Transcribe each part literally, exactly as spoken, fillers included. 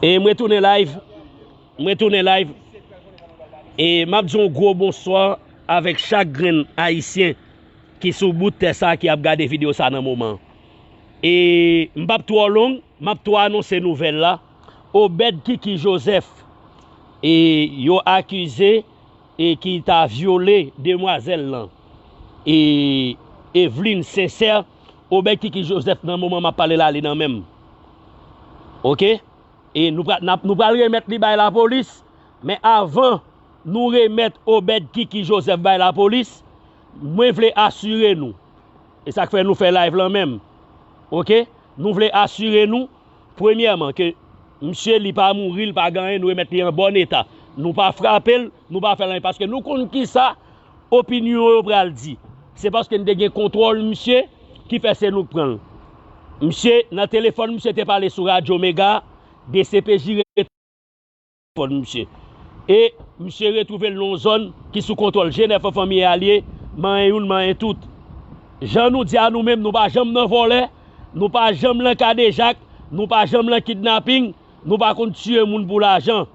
E mwen tounen live. Mwen tounen live. E m ap di yon gwo bonswa avèk chak grenn Ayisyen ki sou bout tè sa ki ap gade videyo sa nan moman. E m p ap twò long, m ap twò anonse nouvèl la. Obed Kiki Joseph, e yo akize e ki ta vyole demwazèl lan. E Eveline Sincère, Obed Kiki Joseph nan moman m ap pale la, li nan men m. Oke? E nou pral, n ap, nou pral remèt li bay lapolis, men avan nou remèt Obed Kiki Joseph bay lapolis, mwen vle asire nou, e sa k fè nou fè live lan menm, oke? Nou vle asire nou, premyèman, ke misye li pa mouri, li pa gen anyen, nou remèt li an bòn eta. Nou pa frape l, nou pa fè l anyen, paske nou konn kisa opinyon yo pral di. Se paske n te gen kontwòl misye ki fè se nou k pran l. Misye, nan telefòn, misye te pale sou Radyo Mega, D C P J telefòn misye. E misye retwouve l nan yon zòn ki sou kontwòl G nèf an fanmi e alye, manyen youn, manyen tout. Jan nou di a nou menm, nou pa janm nan vòlè, nou pa janm nan kadejak, nou pa janm nan kidnaping, nou pa konn tiye moun pou lajan.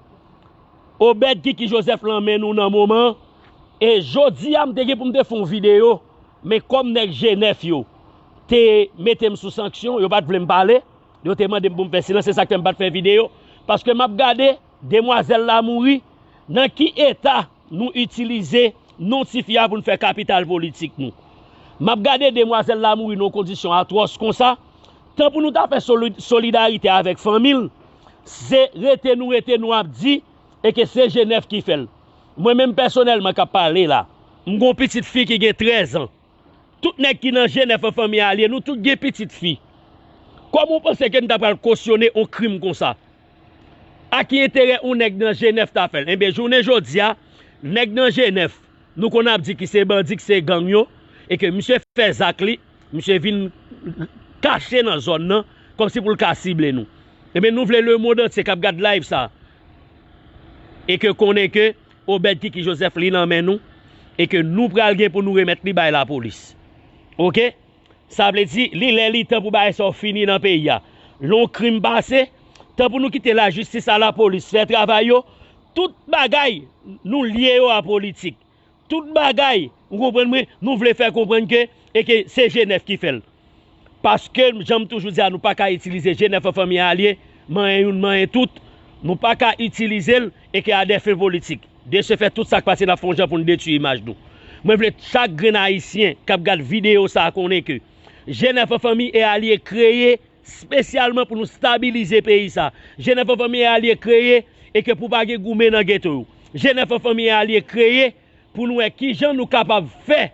Obed Kiki Joseph lan men nou nan moman, e jodi a m te gen pou m te fè yon videyo, men kòm nèg G nèf yo te mete m sou sanksyon, yo pa t vle m pale, yo te mande m pou m fè silans, se sa k fè m pa t fè videyo, paske m ap gade demwazèl la mouri, nan ki eta nou itilize non ti fi a pou n fè kapital politik nou. M ap gade demwazèl la mouri nan yon kondisyon atwòs konsa, tan pou nou ta fè soli-, solidarite avèk fanmi l, se rete nou rete nou ap di, e ke se G nèf ki fè l. Mwen menm pèsonèlman k ap pale la, m gen yon pitit fi ki gen trèz an. Tout nèg ki nan G nèf an fanmi e alye, nou tout gen pitit fi. Kòman w panse ke n ta pral kosyone yon krim konsa? A ki enterè yon nèg nan G nèf ta fè l? Enben, jounen jodi a, nèg nan G nèf, nou konn ap di ki se bandi, ki se gang yo, e ke misye fè zak li, misye vin kache nan zòn nan, kòmsi pou l ka sible nou. Enben, nou vle lemonn antye k ap gad live sa, e ke konnen ke Obed Kiki Joseph li nan men nou, e ke nou pral gen pou nou remèt li bay lapolis. Oke? Sa vle di, li lè li tan pou bagay sa yo fini nan peyi a. Lè yon krim pase, tan pou nou kite lajistis a lapolis fè travay yo, tout bagay nou lye yo a politik. Tout bagay, ou konprann mwen, nou vle fè konprann ke, e ke se G nèf ki fè l. Paske, jan m toujou di a, nou pa ka itilize G nèf an fanmi e alye, manyen youn, manyen tout. Nou pa ka itilize l, e ke a dè fen politik. De se fè, tout sa k pase, n ap fè yon jan pou n detwi imaj nou. Mwen vle chak grenn Ayisyen k ap gad videyo sa a konnen ke G nèf an fanmi e alye kreye espesyalman pou nou stabilize peyi sa. G nèf an fanmi e alye kreye, e ke pou pa gen goumen nan geto yo. G nèf an fanmi e alye kreye pou nou wè kijan nou kapab fè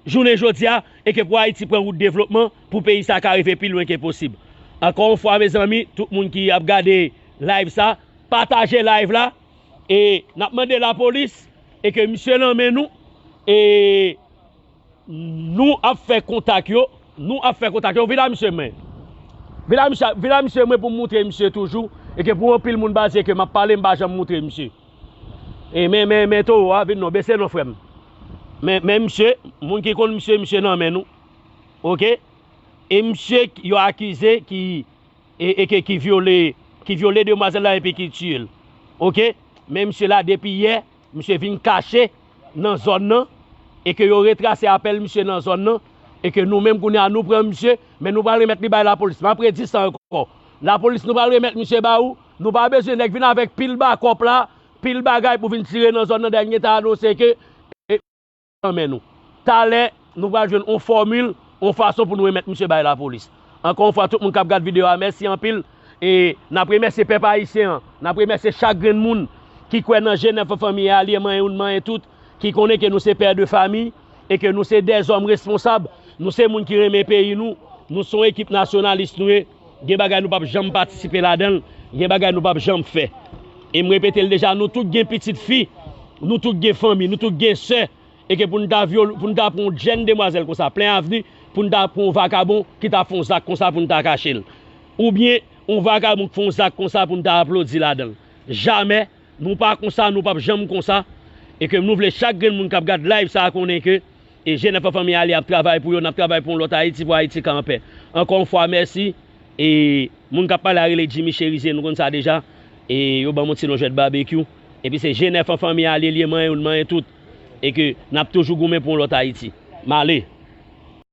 jounen jodi a, e ke pou Ayiti pran wout devlopman, pou peyi sa ka rive pi lwen ke posib. Ankò yon fwa, mezanmi, tout moun ki ap gade live sa, pataje live la, e n ap mande lapolis, e ke misye nan men nou, e nou ap fè kontak yo, nou ap fè kontak yo, vin a misye mwen. Vin a misye, vin a misye mwen pou m moutre misye toujou, e ke pou anpil moun pa di ke m ap pale, m pa janm moutre misye. E men, men, men towo a, vin non, bese non, frè m. Men, men misye, moun ki konn misye, misye nan men nou. Oke? E misye k-, yo akize ki, e, e ke, ki vyole, ki vyole demwazèl la epi ki tiye l. Oke? Men misye la, depi yè, misye vin kache nan zòn nan, e ke yo retrase apèl misye nan zòn nan, e ke nou menm kounye a nou pran misye, men nou pral remèt li bay lapolis. M ap redi sa ankò. Lapolis, nou pral remèt misye ba ou. Nou pa bezwen nèg vin avèk pil bakòp la, pil bagay pou vin tire nan zòn nan, dènye ta anonse ke, e, nan men nou. Talè, nou pral jwenn on fòmil, on fason pou nou remèt misye bay lapolis. Ankò yon fwa, tout moun k ap gad videyo a, mèsi anpil. E n ap remèsye pèp ayisyen an, n ap remèsye chak grenn moun ki kwè nan G nèf an fanmi e alye, manyen youn, manyen tout, ki konnen ke nou se pè de fami, e ke nou se dèzòm responsab, nou se moun ki renmen peyi nou, nou se yon ekip nasyonalis nou ye, gen bagay nou p ap janm patisipe ladan l, gen bagay nou p ap janm fè. E m repete l deja, nou tout gen pitit fi, nou tout gen fanmi, nou tout gen sè, e ke pou n ta vyole, pou n ta pran yon jèn demwazèl konsa, plen avni, pou n ta pran yon vakabon ki ta fè yon zak konsa pou n ta kache l. Oubyen, yon vakabon k fè yon zak konsa pou n ta aplodi ladan l. Jamè, nou pa konsa, nou p ap janm konsa. E ke nou vle chak grenn moun k ap gad live sa a konnen ke, e G nèf an fanmi e alye ap travay pou yo, n ap travay pou yon lòt Ayiti, pou Ayiti ka anpè. Ankò yon fwa, mèsi. E moun k ap pale a rele Jimmy Cherizier, nou konn sa deja. E yo ban m yon ti non jwèt babekyou. Epi se G nèf an fanmi a li ye, li ye manyen youn, manyen tout. E ke n ap toujou goumen pou yon lòt Ayiti. M ale.